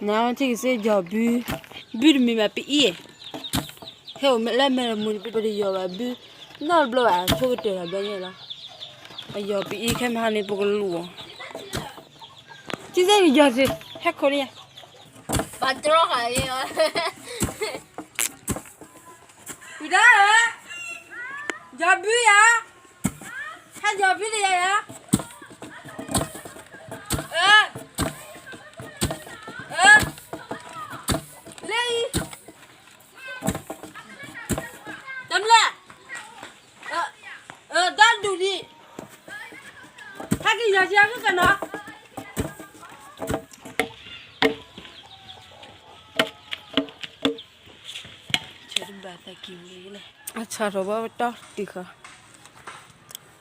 နထံၣ်ကစ့ယီၤဘု, ဘုတမံၤဘၣ်ပအံၤ, ဟဲအိၣ်လၢမဲာ်တမုာ်တပှဲၤတယီၤဘၣ်ဘု, နီတဘျီဘၣ်ဆိကတၢၢ်လီၤဘျီညါလီၤ, အယီၤပအံၤခဲမဟါန့ၣ် ပကလူၤအီၤ, ကစ့ကယီၤစ့, ဟဲခိၣ်န့ၣ်ယါ, ဘၣ်တြီဃာ်ယါ, ဝံၤဒၣ်ဧၢ, ယီၤဘုယါ, ဟဲယီၤဘုတယါယါ, အၢ, အၢ, လၢအံၤ, တမျၢ်, အၢ, ဒီဒူၣ်လံ, ဟဲက့ၤယီၤက့ၤအဂ့ၢ်ကနီၤ အဆၣ်ထီၣ်ဘၣ်တၢ်တံၢ်ဃာ်,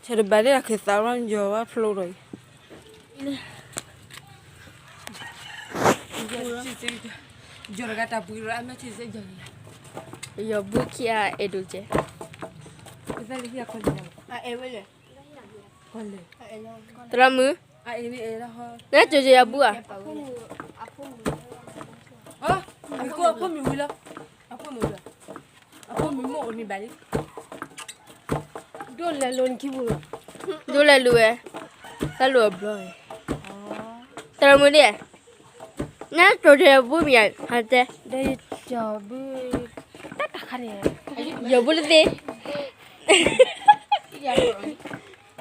ဆၣ်တဘၣ်ဒ်အခဲသးလီၤ ယီၤဘၣ်ဖျိထီၣ်အံၤ, ယီၤတဂၤတၢ်ပှံၤရၢ်အမ့ၢ်ထံၣ်စ့ယီၤန့ၣ်, ယီၤဘုခံဂၤအဲၣ်ဒိးကဲ, သရၣ်မုၣ်, နကၠီၤကၠီၤယီၤဘုဧါ, အဖိမုၣ်ဝံၤလီၤ, အဖိမုၣ်မ့ၢ်အိၣ်န့ၣ်ဘၣ်လံ, ဒိၣ်လဲၤလိၤနခံပူၤလီၤ, ဒိၣ်လဲၤလိၤဝဲ, တၢ်လိၤအဘျီ, သရၣ်မုၣ်ဒ်, နကၠီၤကၠီၤယီၤဘုမ့ၢ်ဧါ, ဟးတဲ, ယီၤဘု, တၢ်တခါန့ၣ်, ယီၤဘုတသ့,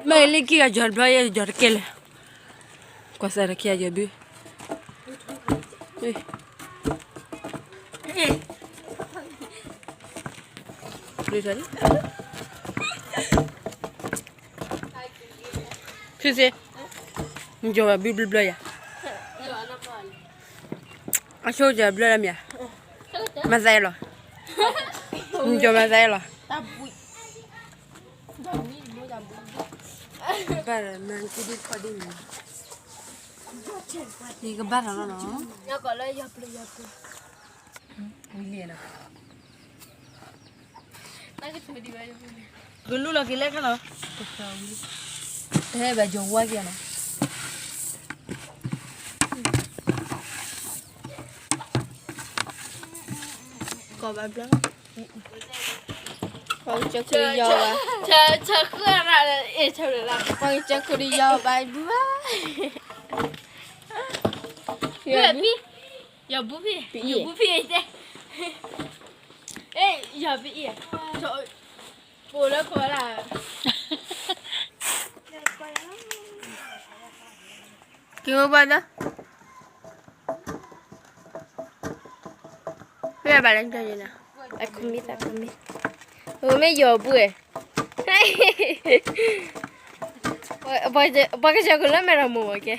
မ့ၢ်လၢခံဂၤယီၤတဘျီယီၤတကဲလၢာ်, ကွၢ်စၢ်တခံဂၤယီၤဘု, လံ, ဖုစ့, ယီၤဘုဘျီဘျီယၤ, အဆိကတၢၢ်ဘျီလၢမ့ၢ်ဧါ, မၤသးအဲၣ်လီၤ, ယီၤမၤသးအဲၣ်လီၤ, ဘၣ်မၤကဒံခီဒံန့ၣ်, ယကဘၣ်ထီၣ်လီၤနီၤ, ကလူလီၤက့ၤလဲၣ်ခါလီၤ, တဟဲဘၣ်ယီၤဝါက့ၤလီၤ, ကီၢ်ဘၣ်ဘျီ, ပှၤကစၢၢ်ခိၣ်ယီၤဘၣ်, ပှၤကစၢၢ်ခိၣ်ဒီးယီၤဘၣ်ဘၣ်, ယီၤဘုဖံး, ယီၤဘုဖံးတဲ, ယီၤဘုအံၤ, ပိာ်လၢခိးလၢ်, က့ၤဝဲဘၣ်ဒီး, ဖဲဘၣ်လၢကၠီၤန့ၣ်, အခိၣ်မံသးခိၣ်မံ, အမ့ၢ်ယီၤဘုဧါ, ပှၤကစၢၢ်ခိၣ်လၢမဲာ်တမုာ်မ့ၢ်ကဲ,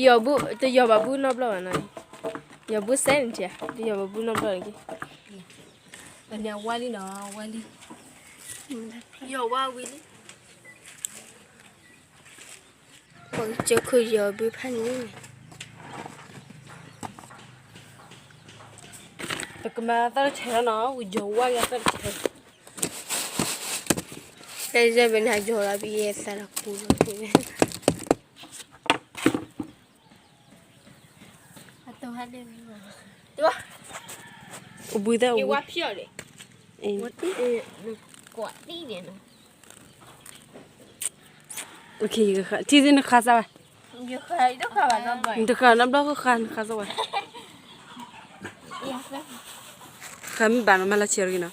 တယီၤဘၣ်ဘုနီတဘျီဘၣ်နီၤ, ယီၤဘုစဲန့ၣ်ထံၣ်, တယီၤဘၣ်ဘုနီတဘျီန့ၣ်က့ၤ, ဝါလံနီၤ, ဝါလံ, ယီၤဝါဝံၤလံ, ပှၤကစၢၢ်ခိၣ်ယီၤဘုဖးန့ၣ်, ပကမၤသၣ်တဆဲးလီၤနီၤ, ဝံၤယီၤဝါယီၤသၣ်တဆဲး, ဖဲယဲၢ်ဘ့ၣ်န့ၣ် ယီၤလီၤပယဲၢ်သၣ်လီၤပူၤလီၤပူၤ, အဘုသၣ်အိၣ်, ထံၣ်သ့ၣ်နဃါစၢ်ဝဲ, နတဃါနီတဘျီဃါနဃါစၢ်ဝဲ, ဃါမ့ၢ်ဘၣ်နီၤ မၤလၢဆဲးရက့ၤနီၤ,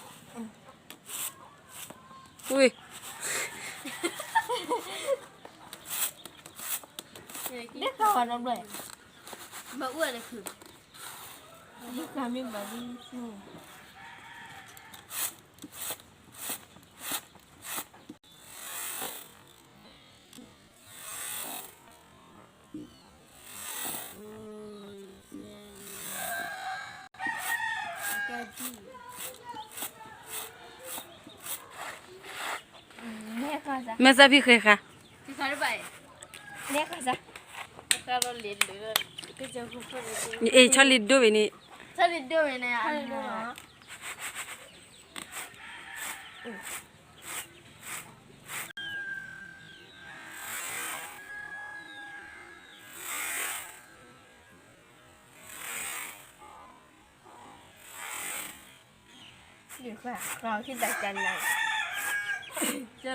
ဝ့ၢ် မ့ၢ်စၢ်ဖံးဃဲၤဃါ, အ့ၣ် ဆီလံဒိၣ်ဝဲန့ၣ်, ဆီလံဒိၣ်ဝဲန့ၣ်, အ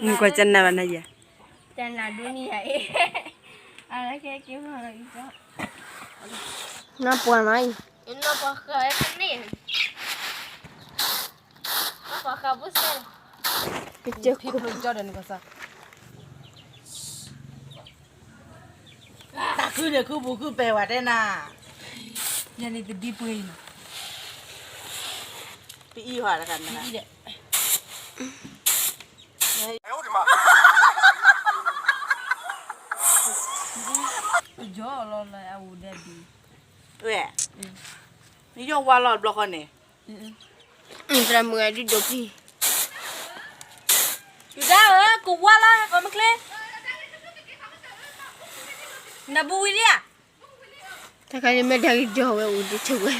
နကွၢ်ကနၣ်ဘၣ်နယဲၢ်, နီၢ်ပှၢ်မးအံၤ, တၢ်ခုန့ၣ်ခုပူၤခုပဲာ်ဝဲတဲနၤ, ယန့ၣ်တဒံပှ့ၤအံၤနီၤ, ပအံၤဟီတခါန့ၣ်, ပယီၤလီၤလၢအအိၣ်ဒဲးဘ့ၣ်, ဝဲ, နယီၢ်ဝါလီၤဘျီဃီန့ၣ်, သရၣ်မုၣ်အဒုဒိၣ်ဖံ, ယူဒၤဧၢ ကဝါလီၤ ကီမ့ၢ်ချ့, နဘူးဝံၤလံဧါ, တၢ်ခါန့ၣ်မ့ၢ်ဒၣ်ကယီၤဝဲအိၣ်ဒံးဆိဝဲ,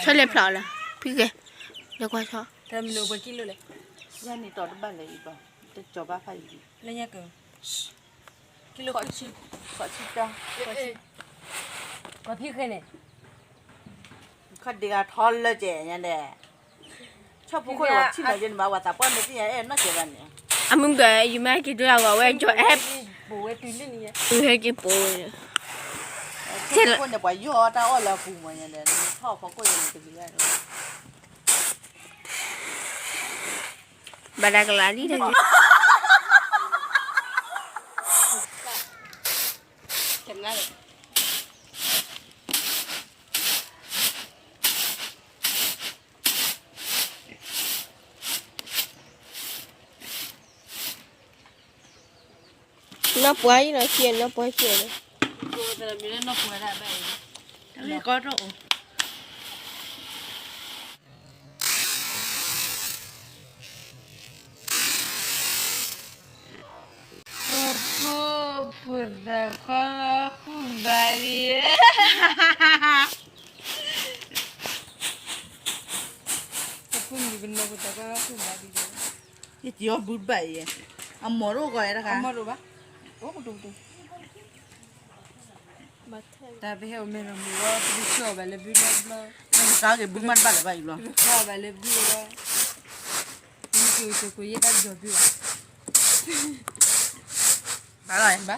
ဆီလဲၤဖျါအီၤလီၤ, ဖံဂဲၤ, လဲၤကွၢ်ဆီ, တၢ်မနုၤပှဲၤကံလိလဲၣ်, ယၤန့ၣ်တီၢ်တဘၣ်လၢၤအံၤဘၣ်, တကၠီၤဘၣ်ဖးယံၤ, လၢညါက, ကံလိ, ခီၣ်ဆံ, ကီဖံဃဲန့ၣ် ခီၣ်ဒ့ဂၤထီလၢကဲညါဒဲး, ဆီၣ်ဖိခိၣ်န့ၣ် ပှၤထံၣ်မၤယဲန့ၣ်မး ပှၤသးပှၢ်မ့ၢ်သ့ၣ်ညါအဲၣ်နီၢ်ကဲဘၣ်န့ၣ်, အမုၢ်ကဲ ယမ့ၢ်ဟဲက့ၤဒိလၢအဂီၢ်ဝဲကၠီၤအဲၣ်, ယဟဲက့ၤပိာ်ဝဲ, ဆီၣ်ဖိခိၣ်န့ၣ် ပှၤယီၢ်တၢ်အီၣ်လၢအပူၤမးညါဒဲး, ထီၣ်ဖီခိၣ်ယဲန့ၣ်တဂ့ၤဘၣ် ဘၣ်ဒၣ်ကလၤလံတဂ့ၤ, နီၢ်ပှၢ်အံၤနီၤ ဆံးနီၢ်ပှၢ်ဆံးန့ၣ်, ကီတအိၣ် ဖိဖိသၣ်ခွါဃုဘၣ်လံ, ဖိမုၣ်ကနီၤဖိသၣ်ခွါဃုဘၣ်လံ, ယစံးအီၤဘုတဘၣ်အံၤ, အမီၢ်တအိၣ်ဂီၢ်တခါ, အမီၢ်တအိၣ်ဘၣ်, အိၣ်တအိၣ်တအိၣ် တၢ်ပဟဲအိၣ်မဲာ်ရမုာ်ဝဲ ပကဆှၢအီၤဘၣ်လၢဘုလီၤဘျီ, ပကဆှၢအီၤဘၣ်လၢဘုလီၤ, မ့ၢ်က့ၤအိၣ်ကၠိၣ်ကိၣ်ယဲတၢ်ကစီၣ်ဘုဘၣ်, ဘၣ်လီၤ,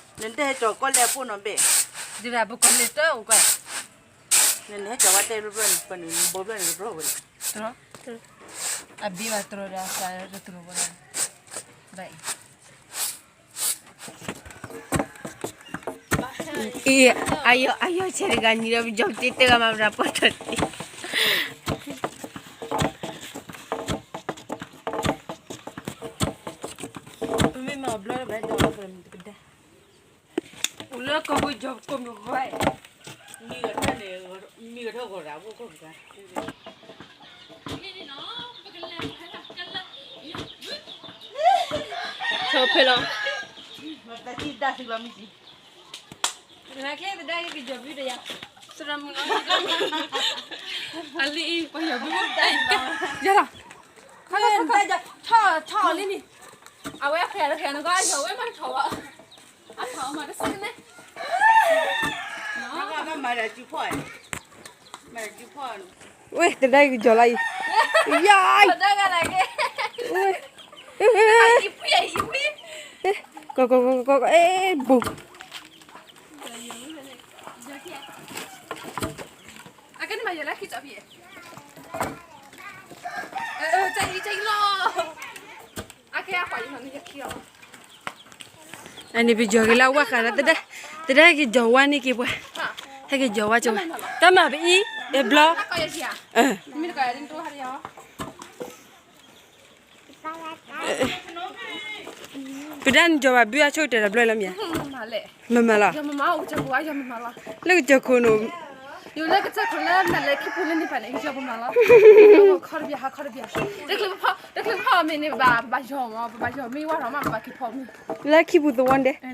နတဟဲကၠီၤကီၢ်လဲၣ်အဖိနီၤဘ့ၣ်, ဒ်ပကီၢ်လဲၣ်တအိၣ်ကီၢ်, နဟဲကၠီၤဝဲတဲဘျီဘျီန့ၣ် ပနဘိဘျီန့ၣ်တြီဝဲလီၤ, အဘ့ၣ်ဘၣ်တြီဒီးအသးတတြီဝဲလီၤ, ဘၣ်အံၤ အံၤ အယီၢ်ဆဲးတဂၤနံၤဒီး ပယီၤတ့တဂၤမၤပတၢ်ပီၢ်ထီၣ်တ့, ပမ့ၢ်မၤအီၤဘျီလၢဘၣ်ဒီး ပမ့ၢ်တကဒါ, အိၣ်လၢကီၢ်ပူၤယီၤကိးမုၢ်ဂီၤ, မံဂထီၣ်န့ၣ် မံဂထီၣ်ဂီၤရၤဖိခိၣ်ပူၤ, ဆီဖဲလီၤ, တၢ်ထံၣ်ဒၣ်သုလီၤမ့ၢ်စံး, နကဲသဒါက့ၤကယီၤဘုဒီးယၤ, သရၣ်မုၣ်လီၤ, အလံအံၤ ပှၤယီၤဘု, ယၤလီၤ, ထီၣ်ထီၣ်လံန့ၣ်, အဝဲဖဲးတဖဲးနကီၢ် အယီၤဝဲမၤထီၣ်ဘၣ်, အထီၣ်မၤတစဲးန့ၣ်, မၤတစုဖီၣ်, မၤတစုဖီၣ်, ဝဲသဒါက့ၤကယီၤလီၤအံၤ, ယၤ, သဒါက့ၤ, ကီကီကီကီ အဲ ဘူး အကဲန့ၣ်မၤယဲလၢခံကၠီဖံး, အကဲအပှၤယမၤန့ၣ်ယခံလီၤ, အန့ၣ်ပယီၤက့ၤလၢဝါဃးဒီး သဒါ, သဒါဟဲက့ၤယီၤဝါန့ၢ်က့ၤပှၤ, ဟဲက့ၤယီၤဝါကၠီဝါ, တၢ်မၤပအံၤ, အဘျီ ပဒၣ်နယီၤဘၣ်ဘုအဆိကတၢၢ်တဘျီလီၤမ့ၢ်ဧါ, မ့ၢ်မၤလီၤ, လၢကစၢၢ်ခိၣ်န့ၣ်, တချုးဖီၣ်မ့ၢ်န့ၣ် ပဘၣ်ယီၤမး ပဘၣ်ယီၤမ့ၢ်ဝါထီၣ်မး ပဘၣ်က့ၤဖီၣ်မ့ၢ်, လၢခံပူၤသဝီဒဲး,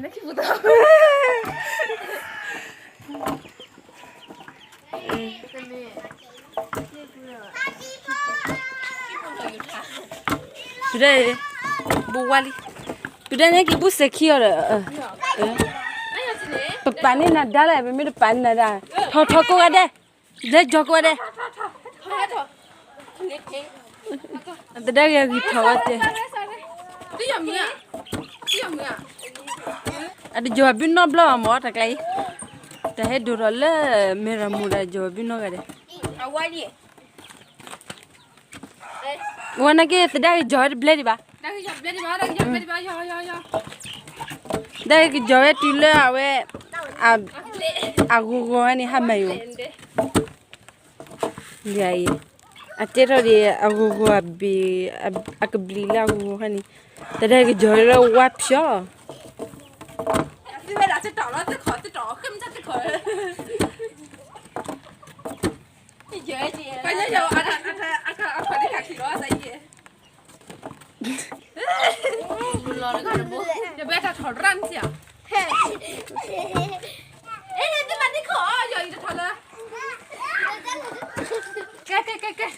ပဒဲ, ဘူးဝါလံ, ပဒဲန့ၣ်က့ၤဘူးစဲးခံအီၤဒီး, ပပာ်န့ၢ်နၤဒါလၢ ပမ့ၢ်တပာ်န့ၢ်နၤဒါ, ထီၣ်ထီၣ်ကိးဂၤဒဲး, လဲၤယီၤကိးဂၤဒဲး, အသဒါဂ့ၤအဂံၢ်ထီၣ်ဝဲတဲ, အတယီၤဘုနီတဘျီဘၣ်မၢ် တၢ်ကျါအံၤ, တၢ်ဟဲဒိၣ်ထီၣ်လၢ မ့ၢ်ရမူဒါ ယီၤဘုနီဂၤဒဲး, ဝဲနာ်က့ သဒါဂ့ၤယီၤဝဲတဘျဲဒံးဘၣ်, သဒါဂ့ၤကယီၤဝဲတုၤလၢအဝဲ အဂီၤဂီၤန့ၣ် ဟးမၤယိာ် အံၤ, အတဲထီၣ်ဒံး အဂီၤဂီၤအဘ့ၣ်, အကဘျံးလၢအဂီၤဂီၤခါန့ၣ်, တၢ်ဒဲးကယီၤလၢဝါဖျီလီၤ. ကဲ ကဲ ကဲ ကဲ,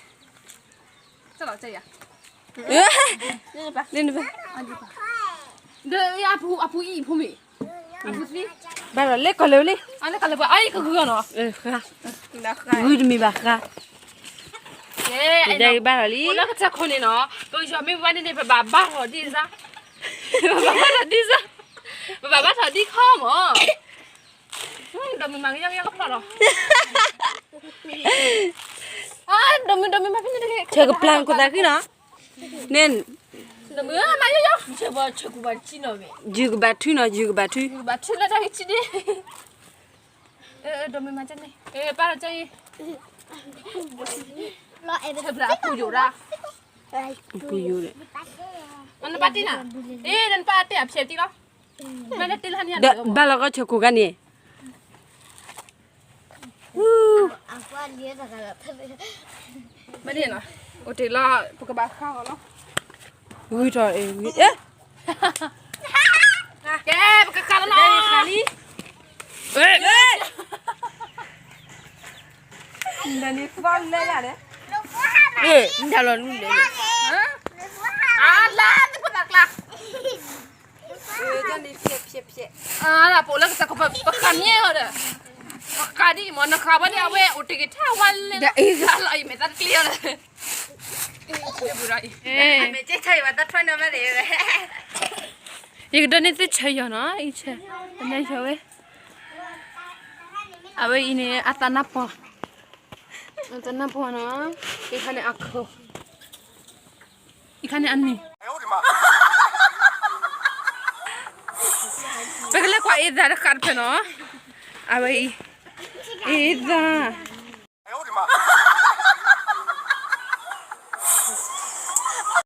လၢ အပူၤအံၤဖိမ့ၢ်, အပူၤသံ, ဘၣ်လီၤလၢကီၢ်လၢာ်ဝဲလံ, အလၢကီၢ်လၢာ်ပှၤအံၤကဂုၤအီၤနီၤ, ဂုၤတမံၤဘၣ်ဃါ, ကဲ ဘၣ်လီၤလံ, အိၣ်လၢကစၢၢ်ခိၣ်န့ၣ်နီၤ, ပကယီၤမ့ၢ်ဝဲန့ၣ်န့ၣ် ပဘၣ်ဘၣ်ထီၣ်ဒ်စါ, ပဘၣ်ဘၣ်ထီၣ်ဒ်စါ, ပဘၣ်ဘၣ်ထီၣ်ဒ်ခီမၢ် ဒီးမုၢ်မၤကယီကယီကဖျီၣ်လီၤ, ဒီးမုၢ် ဒီးမုၢ်မၤဖဲန့ၣ်တဂ့ၤ, ဆၢကပျၢ်ခိၣ်သးဃံနီၤ, န့ၣ်, ဒီးမုၢ်မၤယီယီ, ယုၢ်ကဘၣ်ထုနီၤ, ယုၢ်ကဘၣ်ထု, ယုၢ်ကဘၣ်ထုလၢတၢ်ဂ့ၢ်ဆံးဒ့, ဒီးမုၢ်မၤကန့ၣ်, ပၢ်ဒီးကၢ်အံၤ, ဆၢကပျၢ်အပူၤယိာ်ဒၣ်, ပူၤယိာ်ဒၣ်, နပၢ်တ့ၢ်နၤ, နပၢ်တ့ၢ်အဖျဲးတ့ၢ်လီၤ, ဘၣ်လီၤကီဆၢခိၣ်ဂၤန့ၣ် မ့ၢ်န့ၣ်နီၤ, အိၣ်တ့ၢ်လီၤ, ပကဘၣ်ဃါအီၤလီၤ, ဂုၤထီၣ်, ကဲ ပကဃါလီၤနီၤ, နန့ၣ်သီလဲၢ်လဲၢ်န့ၣ်, နလီၤနုၤလဲၣ်, အလါသ့ၣ်ဖိသၣ်ကျါ ပအိၣ်လၢကစၢ်ခိၣ် ပဃးမ့ၢ်အီၤဒီး, ပဃးဒ်အံၤမ့ၢ် နဃးဘၣ်ဒ်အဝဲအိၣ်တ့ၢ်က့ၤထဲဝဲလဲၣ်, ဃးလီၤအံၤမဲာ်သၣ်တကျ့အီၤဒီး, ယကဒိးန့ၢ်သုဆၢယီၤနီၤ, အံၤဆၢ, ပနၢ်ယီၤဝဲ, အဝဲအံၤန့ၣ် အသးနါပှၢ်, အသးနါပှၢ်နီၤ, အံၤခါန့ၣ်အခိၣ် အံၤခါန့ၣ်အနံၣ်, ပကလဲၤကွၢ်အ့ၣ်သၣ်တဃၣ်တဖျၢၣ်နီၤ, အဝဲအံၤ, အ့ၣ်သၣ်,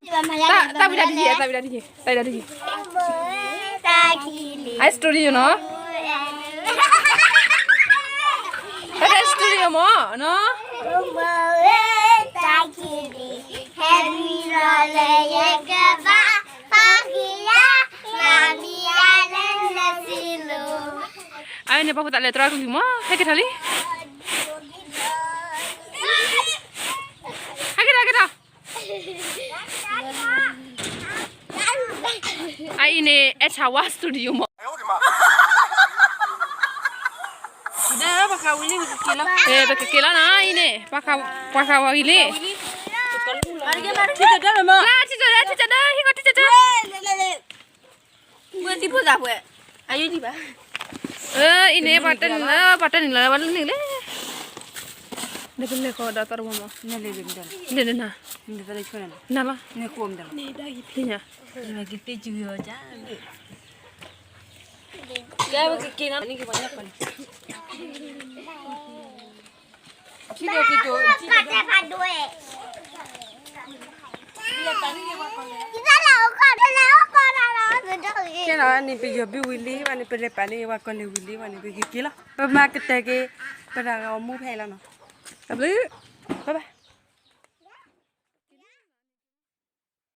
သးဝံၣ်ဒၣ်တယံၤ, သးဝံၣ်ဒၣ်တယံၤ, သးဝံၣ်ဒၣ်တယံၤ, အ studio နီၤ, အ studio မ့ၢ်နီၤ အဝဲန့ၣ် ပှၤဖိသၣ်လဲၤတြီကလုၢ်မး ဟဲက့ၤထီၣ်လံ, ဟဲက့ၤထီၣ် ဟဲက့ၤထီၣ်, အအံၤန့ၣ် အဲၣ်ဆၣ်ဝါ studio မး, ပကက့ၤလီၤနီၤ အံၤန့ၣ် ပှၤဃးဝဲဂ့ၤလံ, ထံၣ်တၢ်ဒီး ထံၣ်တၢ်ဒီး ဟံၣ်ဃီထံၣ်တၢ်ဒီး မ့ၢ်သံဖိသၣ်ပှဲၤ, အယုဒံးဘၣ်, အံၤန့ၣ် ပှၤတနံၤလၢ ပှၤတနံၤလၢ ပှၤလၢန့ၣ်လဲၣ်, ဒီးပလဲၤဃီဒီးသီတဝီမး, လဲၤနၤ, နၤလီၤ, ဖျ့ညါ, ကဲ ပကက့ၤနီၤ, ကဲနီၤ န့ၣ် ပယီၤဘုဝံၤလံဘၣ်န့ၣ် ပလဲၤပာ်န့ၢ်ပှၤကီၢ်လဲၢ်ဝံၤလံဘၣ်န့ၣ် ပကက့ၤလီၤ, ပမၤကတၢၢ်က့ၤ ပတၢ်ဂီၤမူဖဲအံၤလီၤနီၤ, တၢ်ဘျုး, bye bye.